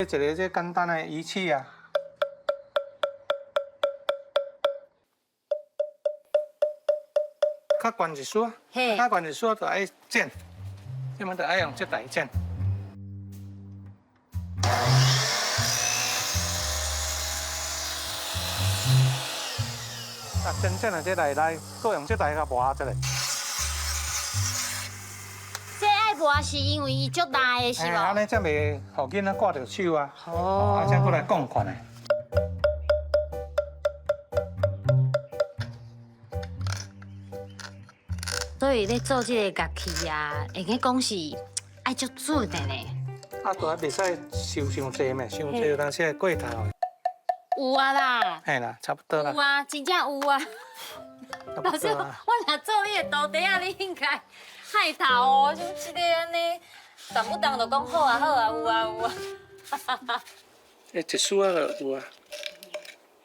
一个這簡單的儀器啊。較懸一絲，較懸一絲就愛剪，這擺就愛用這台剪。啊，真正的這台來，閣用這台共磨一下。這愛磨是因為伊足大的是無？按呢才袂予囡仔割著手啊。哦。啊，才閣來降款的。所以咧做這个樂器啊，會使講是愛足準的呢。啊，都還袂使收傷濟咩？傷濟有當時會過頭。有啊啦。嘿啦，差不多啦。有啊，真正有啊。老師，我若做你的徒弟啊，你應該害頭哦，像這个按呢，動不動就講好啊好啊，有啊有啊。欸，一絲仔就有啊。